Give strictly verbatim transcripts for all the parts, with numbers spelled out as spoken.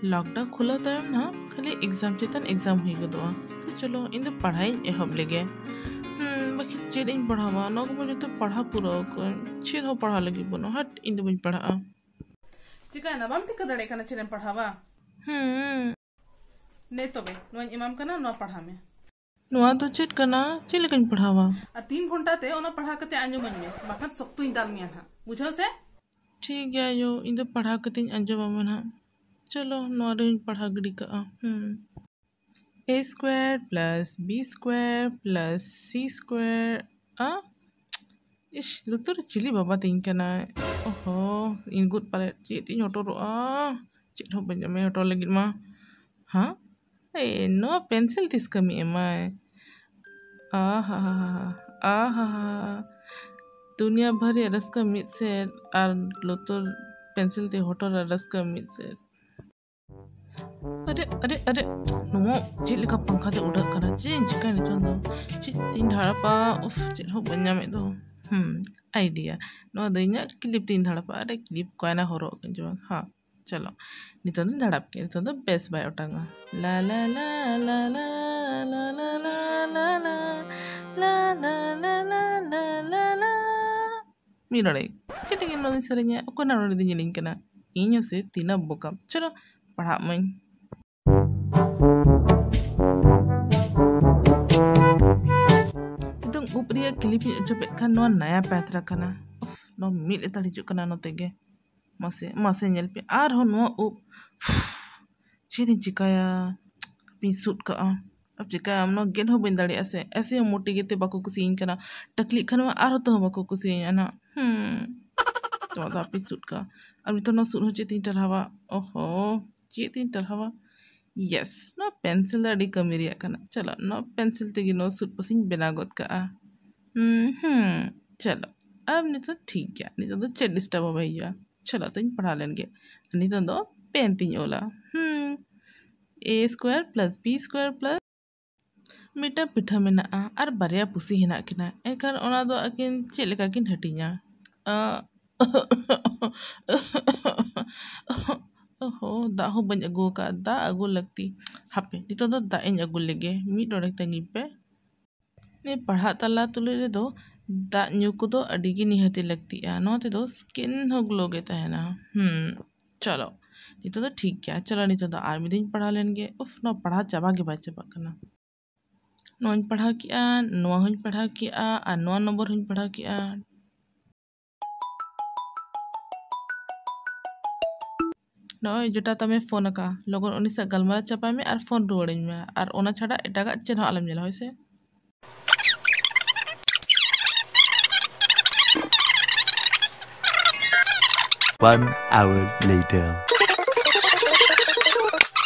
Lockdown ᱠᱷᱩᱞᱟᱹᱣ ᱛᱟᱭᱚᱢ ᱱᱟᱦᱟᱜ ᱠᱷᱟᱹᱞᱤ ᱮᱠᱡᱟᱢ ᱪᱮᱛᱟᱱ ᱮᱠᱡᱟᱢ ᱦᱩᱭ ᱜᱚᱫᱚᱜᱼᱟ᱾ ᱛᱚ ᱪᱚᱞᱚ, ᱤᱧ ᱫᱚ ᱯᱟᱲᱦᱟᱜ ᱤᱧ ᱮᱦᱚᱵ ᱞᱮᱜᱮ᱾ ᱦᱩᱸ, ᱵᱟᱠᱷᱟᱱ ᱪᱮᱫ ᱤᱧ ᱯᱟᱲᱦᱟᱣᱟ? ᱱᱚᱣᱟ ᱠᱚᱢᱟ ᱡᱚᱛᱚ ᱯᱟᱲᱦᱟᱣ ᱯᱩᱨᱟᱹᱣ ᱠᱟᱜ ᱟᱹᱧ, ᱪᱮᱫ ᱦᱚᱸ ᱯᱟᱲᱦᱟᱣ ᱞᱟᱹᱜᱤᱫ ᱵᱟᱹᱱᱩᱜᱼᱟ᱾ ᱦᱟᱴ, ᱤᱧ ᱫᱚ ᱵᱟᱹᱧ ᱯᱟᱲᱦᱟᱜᱼᱟ᱾ ᱪᱤᱠᱟᱹᱭᱮᱱᱟ? ᱵᱟᱢ ᱴᱷᱤᱠᱟᱹ ᱫᱟᱲᱮᱭᱟᱜ ᱠᱟᱱᱟ ᱪᱮᱫ ᱮᱢ ᱯᱟᱲᱦᱟᱣᱟ? ᱦᱩᱸ᱾ ᱱᱮ ᱛᱚᱵᱮ, ᱱᱚᱣᱟᱧ ᱮᱢᱟᱢ ᱠᱟᱱᱟ, ᱱᱚᱣᱟ ᱯᱟᱲᱦᱟᱣ ᱢᱮ᱾ ᱱᱚᱣᱟ ᱫᱚ ᱪᱮᱫ ᱠᱟᱱᱟ? ᱪᱮᱫ ᱞᱮᱠᱟᱧ ᱯᱟᱲᱦᱟᱣᱟ? ᱟᱨ ᱛᱤᱱ ᱜᱷᱚᱱᱴᱟ ᱛᱮ ᱚᱱᱟ ᱯᱟᱲᱦᱟᱣ ᱠᱟᱛᱮ ᱟᱸᱡᱚᱢᱟᱹᱧ ᱢᱮ, ᱵᱟᱠᱷᱟᱱ ᱥᱚᱠᱛᱚᱧ ᱫᱟᱞ ᱢᱮᱭᱟ ᱱᱟᱦᱟᱜ, ᱵᱩᱡᱷᱟᱹᱣ ᱥᱮ? ᱴᱷᱤᱠ ᱜᱮᱭᱟ ᱟᱭᱳ, ᱤᱧ ᱫᱚ ᱯᱟᱲᱦᱟᱣ ᱠᱟᱛᱮᱧ ᱟᱸᱡᱚᱢᱟᱢᱟ ᱱᱟᱦᱟᱜ᱾ ᱪᱚᱞᱚ, ᱱᱚᱣᱟ ᱨᱮᱧ ᱯᱟᱲᱦᱟᱣ ᱜᱤᱰᱤ ᱠᱟᱜᱼᱟ᱾ ᱦᱩᱸ᱾ A square plus B square plus C square, ᱟ? ᱤᱥ, ᱞᱩᱛᱩᱨ ᱨᱮ ᱪᱤᱞᱤ ᱵᱟᱵᱟ ᱛᱤᱧ ᱠᱟᱱᱟᱭ? ᱚᱦᱚ, ᱤᱧ ᱜᱩᱫ ᱯᱟᱞᱮᱫ ᱪᱮᱫ ᱤᱧ ᱦᱚᱴᱚᱨᱚᱜᱼᱟ? ᱪᱮᱫ ᱦᱚᱸ ᱵᱟᱹᱧ ᱮᱢᱟᱭ ᱦᱚᱴᱚᱨ ᱞᱟᱹᱜᱤᱫ ᱢᱟ᱾ ᱦᱟᱸ? ᱮ, ᱱᱚᱣᱟ ᱯᱮᱱᱥᱤᱞ ᱛᱤᱥ ᱠᱟᱹᱢᱤ ᱮᱢᱟᱭ? ᱟᱦᱟ, ᱟᱦᱟ᱾ ᱫᱩᱱᱤᱭᱟᱹ ᱵᱷᱟᱹᱨᱤ ᱨᱟᱹᱥᱠᱟᱹ ᱢᱤᱫ ᱥᱮᱫ ᱟᱨ ᱞᱩᱛᱩᱨ ᱯᱮᱱᱥᱤᱞ ᱛᱮ ᱦᱚᱴᱚᱨ ᱨᱮ ᱨᱟᱹᱥᱠᱟᱹ ᱢᱤᱫ ᱥᱮᱫ᱾ ᱟᱨᱮ, ᱟᱨᱮ, ᱟᱨᱮ, ᱱᱚᱣᱟ ᱪᱮᱫ ᱞᱮᱠᱟ ᱯᱟᱝᱠᱷᱟ ᱛᱮ ᱩᱰᱟᱹᱜ ᱠᱟᱱᱟ? ᱪᱮᱫ ᱤᱧ ᱪᱤᱠᱟᱹᱭᱟ ᱱᱤᱛᱚᱝ ᱫᱚ? ᱪᱮᱫ ᱛᱤᱧ ᱫᱷᱟᱲᱟᱯᱟ? ᱩᱯᱷ, ᱪᱮᱫ ᱦᱚᱸ ᱵᱟᱹᱧ ᱧᱟᱢᱮᱫ ᱫᱚ᱾ ᱦᱩᱸ, ᱟᱭᱰᱤᱭᱟ᱾ ᱱᱚᱣᱟ ᱫᱚ ᱤᱧᱟᱹᱜ ᱠᱞᱤᱯ ᱛᱤᱧ ᱫᱷᱟᱲᱟᱯᱟ᱾ ᱟᱨᱮ, ᱠᱞᱤᱯ ᱚᱠᱟᱭᱮᱱᱟ? ᱦᱚᱨᱚᱜ ᱠᱟᱜ ᱟᱹᱧ ᱪᱮ ᱵᱟᱝ? ᱦᱟᱸ, ᱪᱚᱞᱚ, ᱱᱤᱛᱚᱝ ᱫᱚᱧ ᱫᱷᱟᱲᱟᱯ ᱠᱮᱫ᱾ ᱱᱤᱛᱚᱝ ᱫᱚ ᱵᱮᱥ ᱵᱟᱭ ᱚᱴᱟᱝᱚᱜᱼᱟ᱾ ᱞᱟ, ᱞᱟ, ᱞᱟ, ᱞᱟ᱾ ᱢᱤᱫ ᱰᱚᱸᱰᱮᱠ᱾ ᱪᱮᱫ ᱞᱟᱹᱜᱤᱫ ᱱᱚᱣᱟ ᱫᱚᱧ ᱥᱮᱨᱮᱧᱟ? ᱚᱠᱚᱭ ᱱᱟᱜ ᱱᱚᱰᱮ ᱫᱚᱧ ᱧᱮᱞᱤᱧ ᱠᱟᱱᱟ? ᱤᱧ ᱦᱚᱸ ᱥᱮ ᱛᱤᱱᱟᱹᱜ ᱵᱚᱠᱟ᱾ ᱪᱚᱞᱚ, ᱯᱟᱲᱦᱟᱜ ᱢᱟᱹᱧ᱾ ᱱᱤᱛᱚᱝ ᱩᱵ ᱨᱮᱭᱟᱜ ᱠᱞᱤᱯ ᱤᱧ ᱚᱪᱚᱜᱮᱫ ᱠᱷᱟᱱ ᱱᱚᱣᱟ ᱱᱟᱭᱟ ᱯᱟᱭᱛᱨᱟ ᱠᱟᱱᱟ᱾ ᱩᱯᱷ, ᱱᱚᱣᱟ ᱢᱤᱫ ᱞᱮᱛᱟᱲ ᱦᱤᱡᱩᱜ ᱠᱟᱱᱟ ᱱᱚᱛᱮ ᱜᱮ᱾ ᱢᱟᱥᱮ, ᱢᱟᱥᱮ ᱧᱮᱞ ᱯᱮ, ᱟᱨᱦᱚᱸ ᱱᱚᱣᱟ ᱩᱵ᱾ ᱪᱮᱫ ᱤᱧ ᱪᱤᱠᱟᱹᱭᱟ? ᱦᱟᱯᱮᱧ ᱥᱩᱫ ᱠᱟᱜᱼᱟ᱾ ᱟᱨ ᱪᱤᱠᱟᱹᱭᱟᱢ, ᱱᱚᱣᱟ ᱜᱮᱫ ᱦᱚᱸ ᱵᱟᱹᱧ ᱫᱟᱲᱮᱭᱟᱜᱼᱟ ᱥᱮ᱾ ᱮᱥᱮ ᱦᱚᱸ ᱢᱚᱴᱤ ᱜᱮᱛᱮ ᱵᱟᱠᱚ ᱠᱩᱥᱤᱭᱟᱹᱧ ᱠᱟᱱᱟ᱾ ᱴᱟᱠᱞᱤᱜ ᱠᱷᱟᱱ ᱢᱟ ᱟᱨᱦᱚᱸ ᱛᱟᱹᱦᱩᱸ ᱵᱟᱠᱚ ᱠᱩᱥᱤᱭᱟᱹᱧᱟ ᱱᱟᱜ᱾ ᱦᱩᱸ᱾ ᱱᱚᱣᱟ ᱫᱚ ᱦᱟᱯᱮᱧ ᱥᱩᱫ ᱠᱟᱜᱼᱟ᱾ ᱟᱨ ᱱᱤᱛᱚᱜ ᱱᱚᱣᱟ ᱥᱩᱫ ᱦᱚᱸ ᱪᱮᱫ ᱛᱤᱧ ᱴᱟᱨᱦᱟᱣᱟ? ᱚᱦᱚ, ᱪᱮᱫ ᱛᱤᱧ ᱴᱟᱨᱦᱟᱣᱟ? ᱭᱮᱥ, ᱱᱚᱣᱟ ᱯᱮᱱᱥᱤᱞ ᱫᱚ ᱟᱹᱰᱤ ᱠᱟᱹᱢᱤ ᱨᱮᱭᱟᱜ ᱠᱟᱱᱟ᱾ ᱪᱚᱞᱚ, ᱱᱚᱣᱟ ᱯᱮᱱᱥᱤᱞ ᱛᱮᱜᱮ ᱱᱚᱣᱟ ᱥᱩᱫ ᱯᱟᱥᱮᱧ ᱵᱮᱱᱟᱣ ᱜᱚᱫ ᱠᱟᱜᱼᱟ᱾ ᱦᱩᱸ, ᱦᱩᱸ, ᱪᱚᱞᱚ᱾ ᱟᱨ ᱱᱤᱛᱚᱜ ᱴᱷᱤᱠ ᱜᱮᱭᱟ, ᱱᱤᱛᱚᱜ ᱫᱚ ᱪᱮᱫ ᱰᱤᱥᱴᱟᱨᱵ ᱦᱚᱸ ᱵᱟᱭ ᱦᱩᱭᱩᱜᱼᱟ᱾ ᱪᱚᱞᱚ, ᱛᱚᱧ ᱯᱟᱲᱦᱟᱣ ᱞᱮᱱ ᱜᱮ᱾ ᱟᱨ ᱱᱤᱛᱚᱜ ᱫᱚ ᱯᱮᱱ ᱛᱤᱧ ᱚᱞᱟ᱾ ᱦᱩᱸ, A square plus B square plus ᱢᱤᱫᱴᱟᱝ ᱯᱤᱴᱷᱟᱹ ᱢᱮᱱᱟᱜᱼᱟ ᱟᱨ ᱵᱟᱨᱭᱟ ᱯᱩᱥᱤ ᱦᱮᱱᱟᱜ ᱠᱤᱱᱟ, ᱮᱱᱠᱷᱟᱱ ᱚᱱᱟ ᱫᱚ ᱟᱹᱠᱤᱱ ᱪᱮᱫ ᱞᱮᱠᱟ ᱠᱤᱱ ᱦᱟᱹᱴᱤᱧᱟ? ᱟᱸ, ᱚᱦᱚ, ᱫᱟᱜ ᱦᱚᱸ ᱵᱟᱹᱧ ᱟᱹᱜᱩ ᱟᱠᱟᱫ᱾ ᱫᱟᱜ ᱟᱹᱜᱩ ᱞᱟᱹᱠᱛᱤ᱾ ᱦᱟᱯᱮ, ᱱᱤᱛᱚᱜ ᱫᱚ ᱫᱟᱜ ᱤᱧ ᱟᱹᱜᱩ ᱞᱮᱜᱮ᱾ ᱢᱤᱫ ᱰᱚᱸᱰᱮᱠ ᱛᱟᱺᱜᱤᱧ ᱯᱮ᱾ ᱱᱤᱭᱟᱹ ᱯᱟᱲᱦᱟᱜ ᱛᱟᱞᱟ ᱛᱩᱞᱩᱡ ᱨᱮᱫᱚ ᱫᱟᱜ ᱧᱩ ᱠᱚᱫᱚ ᱟᱹᱰᱤ ᱜᱮ ᱱᱤᱦᱟᱹᱛᱤ ᱞᱟᱹᱠᱛᱤᱜᱼᱟ᱾ ᱱᱚᱣᱟ ᱛᱮᱫᱚ skin ᱦᱚᱸ glow ᱜᱮ ᱛᱟᱦᱮᱱᱟ᱾ ᱦᱩᱸ, ᱪᱚᱞᱚ, ᱱᱤᱛᱚᱜ ᱫᱚ ᱴᱷᱤᱠ ᱜᱮᱭᱟ᱾ ᱪᱚᱞᱚ, ᱱᱤᱛᱚᱜ ᱫᱚ ᱟᱨ ᱢᱤᱫ ᱫᱷᱟᱣ ᱤᱧ ᱯᱟᱲᱦᱟᱣ ᱞᱮᱱ ᱜᱮ᱾ ᱩᱯᱷ, ᱱᱚᱣᱟ ᱯᱟᱲᱦᱟᱣ ᱪᱟᱵᱟ ᱜᱮ ᱵᱟᱭ ᱪᱟᱵᱟᱜ ᱠᱟᱱᱟ᱾ ᱱᱚᱣᱟᱧ ᱯᱟᱲᱦᱟᱣ ᱠᱮᱜᱼᱟ, ᱱᱚᱣᱟ ᱦᱚᱸᱧ ᱯᱟᱲᱦᱟᱣ ᱠᱮᱜᱼᱟ, ᱟᱨ ᱱᱚᱣᱟ ᱱᱚᱢᱵᱚᱨ ᱦᱚᱸᱧ ᱯᱟᱲᱦᱟᱣ ᱠᱮᱜᱼᱟ᱾ ᱱᱚᱜᱼᱚᱭ ᱡᱮᱴᱟ ᱛᱟᱢᱮ ᱯᱷᱳᱱ ᱟᱠᱟ, ᱞᱚᱜᱚᱱ ᱩᱱᱤ ᱥᱟᱶ ᱜᱟᱞᱢᱟᱨᱟᱣ ᱪᱟᱵᱟᱭ ᱢᱮ ᱟᱨ ᱯᱷᱳᱱ ᱨᱩᱣᱟᱹᱲᱟᱹᱧ ᱢᱮ, ᱟᱨ ᱚᱱᱟ ᱪᱷᱟᱰᱟ ᱮᱴᱟᱜᱟᱜ ᱪᱮᱫ ᱦᱚᱸ ᱟᱞᱚᱢ ᱧᱮᱞᱟ, ᱦᱳᱭ ᱥᱮ? One hour later.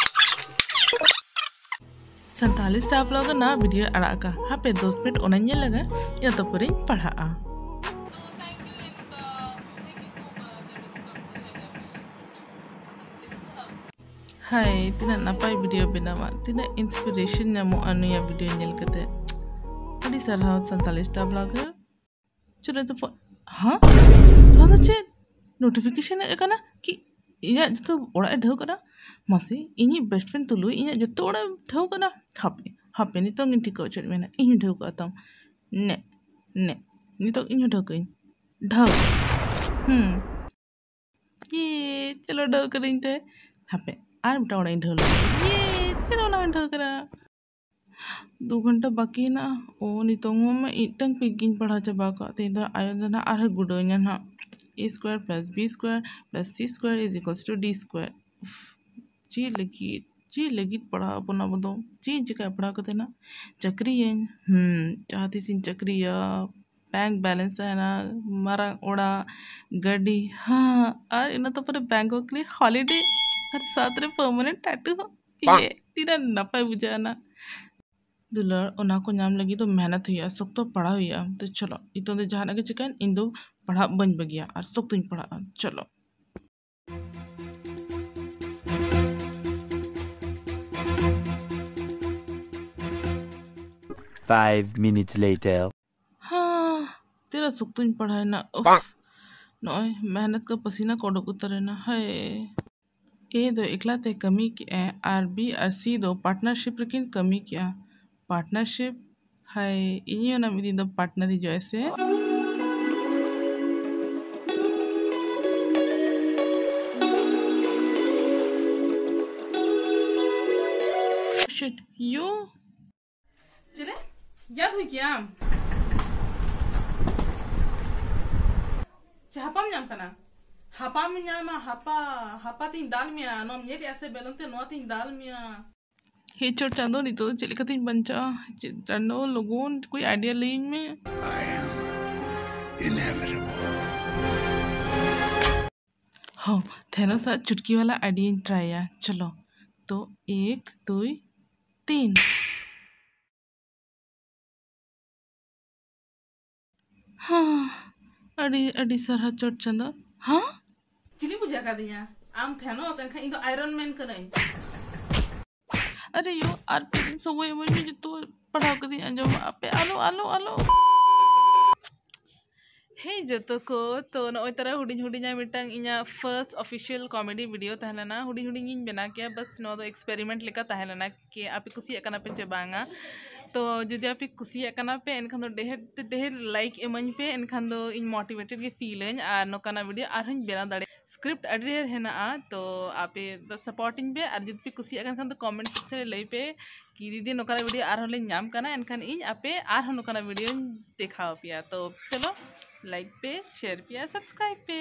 Santali staff ᱞᱚᱜ ᱨᱮᱱᱟᱜ ᱵᱷᱤᱰᱤᱭᱳ ᱟᱲᱟᱜ ᱟᱠᱟ᱾ ᱦᱟᱯᱮ ᱫᱚᱥ ᱢᱤᱱᱤᱴ ᱚᱱᱟᱧ ᱧᱮᱞ ᱞᱮᱜᱮ, ᱤᱱᱟᱹ ᱛᱟᱨᱯᱚᱨᱮᱧ ᱯᱟᱲᱦᱟᱜᱼᱟ᱾ ᱦᱟᱭ, ᱛᱤᱱᱟᱹᱜ ᱱᱟᱯᱟᱭ ᱵᱷᱤᱰᱤᱭᱳ ᱵᱮᱱᱟᱣᱟ, ᱛᱤᱱᱟᱹᱜ ᱤᱱᱥᱯᱤᱨᱮᱥᱚᱱ ᱧᱟᱢᱚᱜᱼᱟ ᱱᱩᱭᱟᱜ ᱵᱷᱤᱰᱤᱭᱳ ᱧᱮᱞ ᱠᱟᱛᱮ᱾ ᱟᱹᱰᱤ ᱥᱟᱨᱦᱟᱣ ᱥᱟᱱᱛᱟᱞᱤ ᱥᱴᱟᱯ ᱞᱚᱜ᱾ ᱪᱮᱫ ᱨᱮ ᱛᱚ ᱯᱷᱳᱱ? ᱦᱮᱸ? ᱱᱚᱣᱟ ᱫᱚ ᱪᱮᱫ ᱱᱳᱴᱤᱯᱷᱤᱠᱮᱥᱚᱱ ᱦᱮᱡ ᱟᱠᱟᱱᱟ? ᱠᱤ ᱤᱧᱟᱹᱜ ᱡᱚᱛᱚ ᱚᱲᱟᱜ ᱮ ᱰᱷᱟᱹᱣ ᱠᱟᱫᱟ? ᱢᱟᱥᱮ, ᱤᱧᱤᱡ ᱵᱮᱥᱴ ᱯᱷᱨᱮᱱᱰ ᱛᱩᱞᱩᱡ ᱤᱧᱟᱹᱜ ᱡᱚᱛᱚ ᱚᱲᱟᱜ ᱮ ᱰᱷᱟᱹᱣ ᱠᱟᱫᱟ? ᱦᱟᱯᱮ, ᱦᱟᱯᱮ, ᱱᱤᱛᱚᱝ ᱤᱧ ᱴᱷᱤᱠᱟᱹ ᱦᱚᱪᱚᱭᱮᱫ ᱢᱮᱭᱟ, ᱤᱧ ᱦᱚᱸ ᱰᱷᱟᱹᱣ ᱠᱟᱜ ᱛᱟᱢ᱾ ᱱᱮ, ᱱᱮ, ᱱᱤᱛᱚᱝ ᱤᱧ ᱦᱚᱸ ᱰᱷᱟᱹᱣ ᱠᱟᱹᱧ᱾ ᱰᱷᱟᱹᱣ᱾ ᱦᱩᱸ᱾ ᱤᱭᱮ, ᱪᱚᱞᱚ ᱰᱷᱟᱹᱣ ᱠᱟᱹᱫᱟᱹᱧ ᱛᱮ᱾ ᱦᱟᱯᱮ, ᱟᱨ ᱢᱤᱫᱴᱟᱝ ᱚᱲᱟᱜ ᱤᱧ ᱰᱷᱟᱹᱣ ᱞᱮᱜᱮ᱾ ᱤᱭᱮ, ᱪᱚᱞᱚ ᱚᱱᱟ ᱦᱚᱸᱧ ᱰᱷᱟᱹᱣ ᱠᱟᱫᱟ᱾ ᱫᱩ ᱜᱷᱚᱱᱴᱟ ᱵᱟᱹᱠᱤ ᱦᱮᱱᱟᱜᱼᱟ᱾ ᱳ, ᱱᱤᱛᱚᱝ ᱦᱚᱸ ᱢᱟ ᱢᱤᱫᱴᱟᱝ ᱯᱮᱡᱽ ᱜᱤᱧ ᱯᱟᱲᱦᱟᱣ ᱪᱟᱵᱟ ᱟᱠᱟᱫ᱾ ᱛᱮᱦᱮᱧ ᱫᱚ ᱟᱭᱳ ᱫᱚ ᱱᱟᱦᱟᱜ ᱟᱨᱦᱚᱸ ᱜᱩᱰᱟᱹᱣ ᱤᱧᱟ ᱱᱟᱦᱟᱜ᱾ A square plus B square plus C square is equals to D square. ᱩᱯᱷ, ᱪᱮᱫ ᱞᱟᱹᱜᱤᱫ, ᱪᱮᱫ ᱞᱟᱹᱜᱤᱫ ᱯᱟᱲᱦᱟᱣ ᱟᱵᱚᱱ ᱟᱵᱚ ᱫᱚ? ᱪᱮᱫ ᱤᱧ ᱪᱤᱠᱟᱹᱭᱟ ᱯᱟᱲᱦᱟᱣ ᱠᱟᱛᱮ ᱱᱟᱜ? ᱪᱟᱹᱠᱨᱤᱭᱟᱹᱧ᱾ ᱦᱩᱸ, ᱡᱟᱦᱟᱸ ᱛᱤᱥ ᱤᱧ ᱪᱟᱹᱠᱨᱤᱭᱟ, ᱵᱮᱝᱠ ᱵᱮᱞᱮᱱᱥ ᱛᱟᱦᱮᱱᱟ, ᱢᱟᱨᱟᱝ ᱚᱲᱟᱜ, ᱜᱟᱹᱰᱤ, ᱦᱟᱸ, ᱟᱨ ᱤᱱᱟᱹ ᱛᱟᱨᱯᱚᱨᱮ ᱵᱮᱝᱠᱚᱠ ᱨᱮ ᱦᱚᱞᱤᱰᱮ, ᱟᱨ ᱥᱟᱛ ᱨᱮ ᱯᱟᱨᱢᱟᱱᱮᱱᱴ ᱴᱟᱴᱩ ᱦᱚᱸ᱾ ᱤᱭᱮ, ᱛᱤᱱᱟᱹᱜ ᱱᱟᱯᱟᱭ ᱵᱩᱡᱷᱟᱹᱜᱼᱟ ᱱᱟ᱾ ᱫᱩᱞᱟᱹᱲ, ᱚᱱᱟ ᱠᱚ ᱧᱟᱢ ᱞᱟᱹᱜᱤᱫ ᱫᱚ ᱢᱮᱦᱱᱚᱛ ᱦᱩᱭᱩᱜᱼᱟ, ᱥᱚᱠᱛᱚ ᱯᱟᱲᱦᱟᱣ ᱦᱩᱭᱩᱜᱼᱟ᱾ ᱛᱚ ᱪᱚᱞᱚ, ᱱᱤᱛᱚᱝ ᱫᱚ ᱡᱟᱦᱟᱱᱟᱜ ᱜᱮ ᱪᱤᱠᱟᱹᱭᱮᱱ, ᱤᱧ ᱫᱚ ᱯᱟᱲᱦᱟᱜ ᱵᱟᱹᱧ ᱵᱟᱹᱜᱤᱭᱟ ᱟᱨ ᱥᱚᱠᱛᱚᱧ ᱯᱟᱲᱦᱟᱜᱼᱟ᱾ ᱪᱚᱞᱚ᱾ Five minutes later. ᱦᱟᱸ, ᱛᱤᱱᱟᱹᱜ ᱥᱚᱠᱛᱚᱧ ᱯᱟᱲᱦᱟᱣᱮᱱᱟ᱾ ᱩᱯᱷ, ᱱᱚᱜᱼᱚᱭ ᱢᱮᱦᱱᱚᱛ ᱠᱚ ᱯᱟᱥᱤᱱᱟ ᱠᱚ ᱚᱰᱚᱠ ᱩᱛᱟᱹᱨᱮᱱᱟ᱾ ᱦᱟᱭ᱾ A ᱫᱚ ᱮᱠᱞᱟ ᱛᱮ ᱠᱟᱹᱢᱤ ᱠᱮᱜᱼᱟᱭ ᱟᱨ B ᱟᱨ C ᱫᱚ ᱯᱟᱨᱴᱱᱟᱨᱥᱤᱯ ᱨᱮᱠᱤᱱ ᱠᱟᱹᱢᱤ ᱠᱮᱜᱼᱟ᱾ ᱯᱟᱨᱴᱱᱟᱨᱥᱤᱯ? ᱦᱟᱭ, ᱤᱧ ᱦᱚᱸ ᱚᱱᱟ ᱢᱤᱫ ᱫᱤᱱ ᱫᱚ ᱯᱟᱨᱴᱱᱟᱨ ᱦᱤᱡᱩᱜᱼᱟᱭ ᱥᱮ᱾ Shit, you? ᱪᱮᱞᱮ? ᱭᱟᱫ ᱦᱩᱭ ᱠᱮᱭᱟᱢ? ᱪᱮ ᱦᱟᱯᱟᱢ ᱧᱟᱢ ᱠᱟᱱᱟ? ᱦᱟᱯᱟᱢ ᱧᱟᱢᱟ, ᱦᱟᱯᱟ, ᱦᱟᱯᱟ ᱛᱤᱧ ᱫᱟᱞ ᱢᱮᱭᱟ᱾ ᱱᱚᱣᱟᱢ ᱧᱮᱞᱮᱜᱼᱟ ᱥᱮ ᱵᱮᱞᱚᱱ ᱛᱮ? ᱱᱚᱣᱟ ᱛᱤᱧ ᱫᱟᱞ ᱢᱮᱭᱟ᱾ ᱦᱮ ᱪᱚᱴ ᱪᱟᱸᱫᱚ, ᱱᱤᱛᱚᱜ ᱫᱚ ᱪᱮᱫ ᱞᱮᱠᱟᱛᱤᱧ ᱵᱟᱧᱪᱟᱜᱼᱟ? ᱪᱮᱫ ᱪᱟᱸᱫᱚ, ᱞᱚᱜᱚᱱ ᱠᱚᱭ idea ᱞᱟᱹᱭᱟᱹᱧ ᱢᱮ᱾ I am inevitable. ᱦᱚᱸ, ᱛᱷᱮᱱᱚᱥ ᱟᱜ ᱪᱩᱴᱠᱤ ᱣᱟᱞᱟ idea ᱤᱧ ᱴᱨᱟᱭᱟ᱾ ᱪᱚᱞᱚ, ᱛᱚ, ᱮᱠ, ᱫᱩᱭ, ᱛᱤᱱ᱾ ᱦᱚᱸ, ᱟᱹᱰᱤ, ᱟᱹᱰᱤ ᱥᱟᱨᱦᱟᱣ ᱪᱚᱴ ᱪᱟᱸᱫᱚ᱾ ᱦᱚᱸ? ᱪᱤᱞᱤ ᱵᱩᱡᱷᱟᱹᱣ ᱠᱟᱫᱤᱧᱟ? ᱟᱢ ᱛᱷᱮᱱᱚᱥ, ᱮᱱᱠᱷᱟᱱ ᱤᱧ ᱫᱚ Iron Man ᱠᱟᱹᱱᱟᱹᱧ᱾ ᱟᱨᱮ ᱭᱳ, ᱟᱨ ᱯᱮ ᱫᱤᱱ ᱥᱚᱢᱚᱭ ᱤᱢᱟᱹᱧ ᱢᱮ, ᱡᱚᱛᱚ ᱯᱟᱲᱦᱟᱣ ᱠᱟᱛᱮᱧ ᱟᱸᱡᱚᱢᱟ᱾ ᱟᱯᱮ ᱟᱞᱚ, ᱟᱞᱚ, ᱟᱞᱚ᱾ ᱦᱮᱸ ᱡᱚᱛᱚ ᱠᱚ, ᱛᱚ ᱱᱚᱜᱼᱚᱭ ᱛᱟᱨᱟ ᱦᱩᱰᱤᱧ ᱦᱩᱰᱤᱧᱟᱜ ᱢᱤᱫᱴᱟᱝ ᱤᱧᱟᱹᱜ first official comedy video ᱛᱟᱦᱮᱸ ᱞᱮᱱᱟ᱾ ᱦᱩᱰᱤᱧ ᱦᱩᱰᱤᱧ ᱜᱤᱧ ᱵᱮᱱᱟᱣ ᱠᱮᱭᱟ, ᱵᱟᱥ ᱱᱚᱣᱟ ᱫᱚ experiment ᱞᱮᱠᱟ ᱛᱟᱦᱮᱸ ᱞᱮᱱᱟ, ᱠᱤ ᱟᱯᱮ ᱠᱩᱥᱤᱭᱟᱜ ᱠᱟᱱᱟ ᱯᱮ ᱪᱮ ᱵᱟᱝᱟ᱾ ᱛᱚ ᱡᱩᱫᱤ ᱟᱯᱮ ᱠᱩᱥᱤᱭᱟᱜ ᱠᱟᱱᱟ ᱯᱮ, ᱮᱱᱠᱷᱟᱱ ᱫᱚ ᱰᱷᱮᱨ ᱛᱮ ᱰᱷᱮᱨ like ᱤᱢᱟᱹᱧ ᱯᱮ, ᱮᱱᱠᱷᱟᱱ ᱫᱚ ᱤᱧ motivated ᱜᱮ feel ᱟᱹᱧ ᱟᱨ ᱱᱚᱝᱠᱟᱱᱟᱜ video ᱟᱨᱦᱚᱸᱧ ᱵᱮᱱᱟᱣ ᱫᱟᱲᱮᱭᱟᱜᱼᱟ᱾ Script ᱟᱹᱰᱤ ᱰᱷᱮᱨ ᱦᱮᱱᱟᱜᱼᱟ, ᱛᱚ ᱟᱯᱮ ᱫᱚ support ᱤᱧ ᱯᱮ, ᱟᱨ ᱡᱩᱫᱤ ᱯᱮ ᱠᱩᱥᱤᱭᱟᱜ ᱠᱟᱱ ᱠᱷᱟᱱ ᱫᱚ comment section ᱨᱮ ᱞᱟᱹᱭ ᱯᱮ ᱠᱤ ᱫᱤᱫᱤ ᱱᱚᱝᱠᱟᱱᱟᱜ video ᱟᱨᱦᱚᱸ ᱞᱮ ᱧᱟᱢ ᱠᱟᱱᱟ, ᱮᱱᱠᱷᱟᱱ ᱤᱧ ᱟᱯᱮ ᱟᱨᱦᱚᱸ ᱱᱚᱝᱠᱟᱱᱟᱜ videoᱧ ᱫᱮᱠᱷᱟᱣ ᱯᱮᱭᱟ᱾ ᱛᱚ ᱪᱚᱞᱚ, like ᱯᱮ, share ᱯᱮ ᱟᱨ subscribe ᱯᱮ᱾